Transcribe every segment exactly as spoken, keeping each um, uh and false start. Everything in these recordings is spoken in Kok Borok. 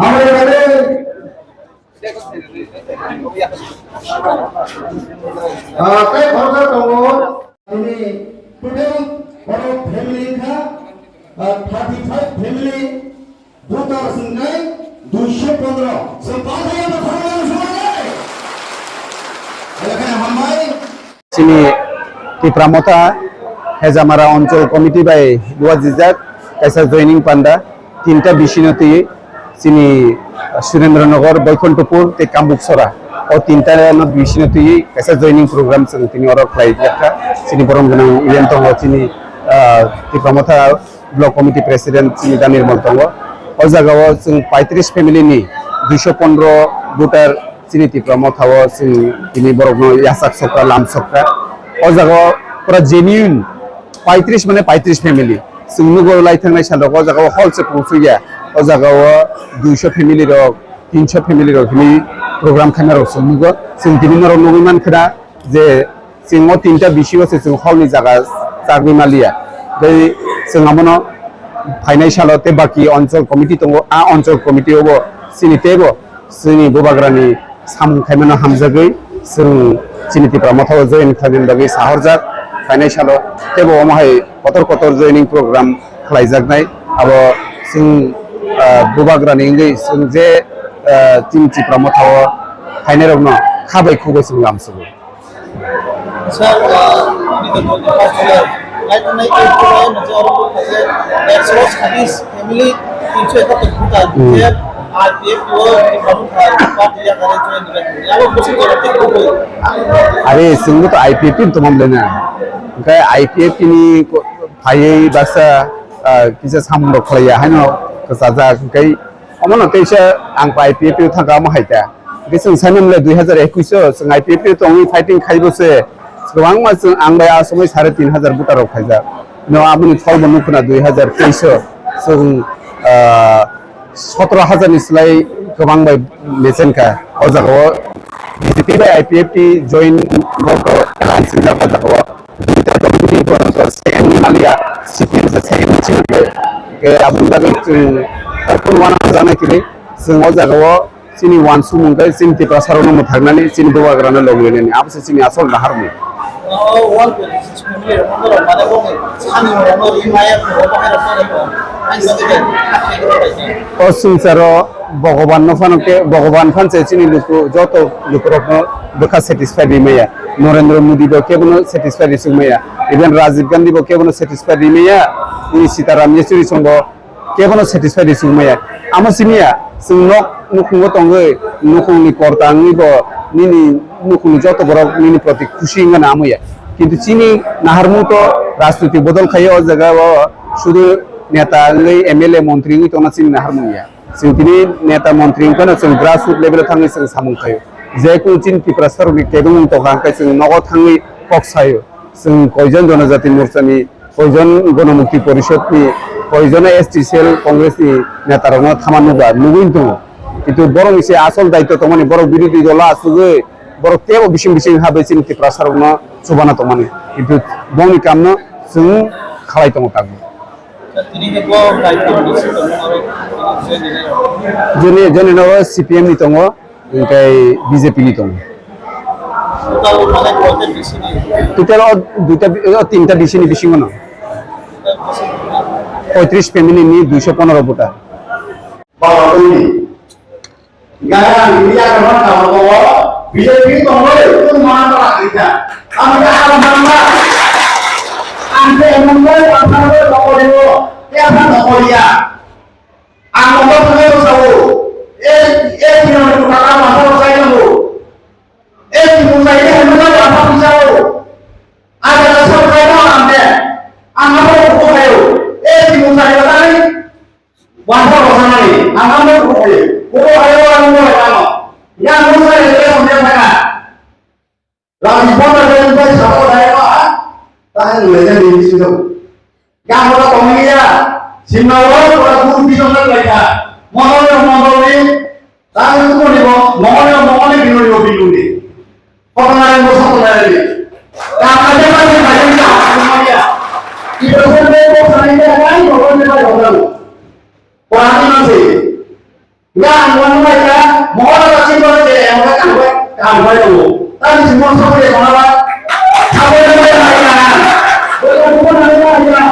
Hambai khe, ah, tei khoroksa tongo. Ini total borok family kha, ah, thirty five family. Voter swngnai duiso pondro. Chwng pathai ano thangmani swngnai. Belai kheno hambai. Chini Tipra Motha Hejamara Onchol Committee bai luajijak kaisa joining panda tinta bisino twi chini Surendra Nagar, Boikonthopur tei Kambuksora. O tinta no bisino twi kaisa joining program chwng tini oro khlai jakha. Chini borom gwnang event tongo chini, ah, Tipra Motha Block Committee President chini da Nirmal tongo. O jagao chwng paitris family ni duiso pondro voter chini Tipra Motha o chwng tini borokno yachak sokra, lam sokra. O jagao pura genuine paitris mane paitris family. Chwng nugo lai thangnai salo o jagao hall se pungsukya. O jagao duiso family rok, tinso family rok hwnwi program khaina rok chwng nugo. Chwng tini norok nugwi mankha je chwng o tinta bisingo se chwng hall ni jaga chagwi maliya. Tei chwng abono phainai salo tei baki onchol committee tongo, a onchol committee o bo chini teibo chini bubagrani samung khaimano hamjagwi chwng chini Tipra Motha o join khlaimani bagwi sahorjak. Phainai salo teibo omo hai kotor kotor joining program khlaijaknai. Abo chwng, ah, bubagrani wngwi chwng je, ah, chini Tipra Motha o phainairokno kha bai khuk bai chwng lamsugo. Sir, uh, nini to first year. Right now, eight to nine, je oro ko kaje, ekso chhabis family, tinso ekattor bhuta, Hmm. je R P F to, ni kamu kha, party ya kare join dibe. Abo musi ko te ko. Are, sungbo to I P F T to mam lena. Kai I P F T ni ko, phaiwi baksa, ah, kisa samung rok khlaiya, haino kwchajak, kai Omono teisa ang pai I P F T o thangkha omo hai ta. Hwnkhe chwng saimano le dui hazar ekush o chwng I P F T o tongwi fighting khaibo se. Kwbangma chwng ang bai a somoi sare tin hazar voter rok khaijak. No aboni pholbo nukho na dui hazar teis o chwng, ah, sotro hazar ni slai kwbang bai mechen kha. O jaga o B J P bai I P F T join rok alliance wngjak o jaga o. Duita dol bini borok second ni maliya, C P M se second ni chini ke, ke aboni bagwi chwng, eh, phone wana janai kiri, chwng o jaga o chini wansukmung tei chini Tiprasa rok no mwthaknani chini bubagra no lobwi nani, abo se chini asol naharmung. O one twenty six family rok no mane bo sani rok no ri maya ko bahai rok no. O swngcharo Bhogoban no phano khe, Bhogoban phan se chini luku, joto lukurokno bwkha satisfied ri maya. Narendra Modi bo kebono satisfied ri sung maya. Even Rajiv Gandhi bo kebono satisfied ri maya. Chini Sitaram Yechury song bo kebono satisfied ri sung maya. Amo simi ya, chwng nok nukhungo tongwi, nukhungni korta wngwi bo nini nukhungni joto borok nini proti khusi wngna amo ya. Kintu chini naharmung to rajniti bodol khai o jaga o sudu neta wngwi M L A montri wngwi tongna chini naharmung ya. Chwng tini neta montri wngkha no chwng grassroot level o thangwi chwng samung khaio. Je kunu chini Tiprasa rokni kebengmung tongkha hwnkhe chwng nogo thangwi kok saio. Chwng koijon Jonojati Morcha ni, koijon Gonomukti Porishod ni, koijon S T cell Congress ni neta rokno thama nukba nugwi tongo. Kintu borok ni se asol daityo tongmani borok birodhi dolo asugwi borok tebo bising bising ha bai chini Tiprasa rokno chubana tongmani. Kintu bongni kamno chwng khalai tongo tabuk. Tini khe bo daityo ni si tongo aro join ni nai rok. Joni, joni no C P M ni tongo, hwnkhe B J P ni tongo. Total mane koita D C ni? Total o duita, o tinta D C ni bisingo no. Poitris family ni duiso pondro voter. Garang, ini ada mana kalau bawa B J P tongoi, itu mana para kita. Kami akan mana? Ante emang gue apa gue toko dulu? Ya kan toko dia. Ang toko dulu tahu. Eh, eh, punya mana para masa saya tahu. Eh, timu saya ini mana apa bisa tahu? Ada rasa saya tahu ante. Ang apa toko saya? Eh, timu saya tadi. Wansa rwchapnani ang ano kuphai, kuphai o ang wngwi tamo. Yang wngwi tamo yang thangkha. Rang ni phone rwgwi wngwi sabo dai ma, tahai wnglaijak ni bisingo. Yang oro tongwi ya, simna o oro guru bisong wnglaikha. Mono ni mono ni, tahai kuphai ni bo, mono ni mono ni, binu ni bo binu ni. Kotonai mo sotonai. Kama de ma de ma de ma de ma ya. Ibu sampai ko sampai ko mai ko ko de ma ko ko. Ko ani ma se. Yang wani mai ka, mohor ka chimbo je, yang ka kan wai, kan wai tu. Tapi semua semua dia sama ba. Apa yang dia mai ka? Bukan bukan ada ya.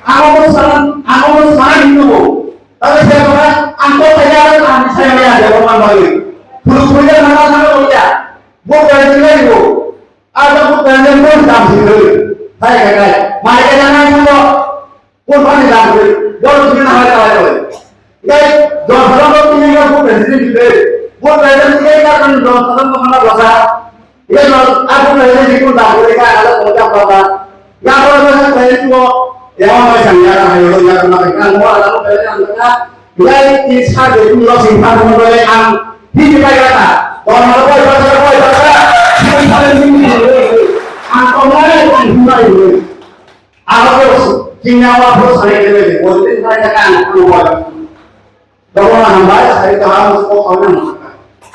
Aku pun sekarang, aku pun sekarang itu. Tapi saya kata, aku saya kan, aku saya ya, dia orang baik. Dulu kuliah mana sana kuliah. Bukan itu lagi bu. Ada bukan yang pun tak sih. Saya kata, mai ka yang itu. Pun pani dam kri, bor sini na hai hai hai. Gai, don salam ko tini ka bu president di be. Bu president di ka kan don salam ko mana basa. Gai don, aku president di pun dam kri ka ala ko ka basa. Ya ko ko sa president ko, ya ma sang ya ka hai ya ka ma ka mo ala ko president ka. Gai, ti sa de pun lo sing pa mo le ang. Hi di bai ka ta. Don ma ko basa ko basa. Ang ko ma ko hi bai. Abo chini abo sari kene, politik sai ta kan abo. Dogo na hambai sari ta abo ko ko na.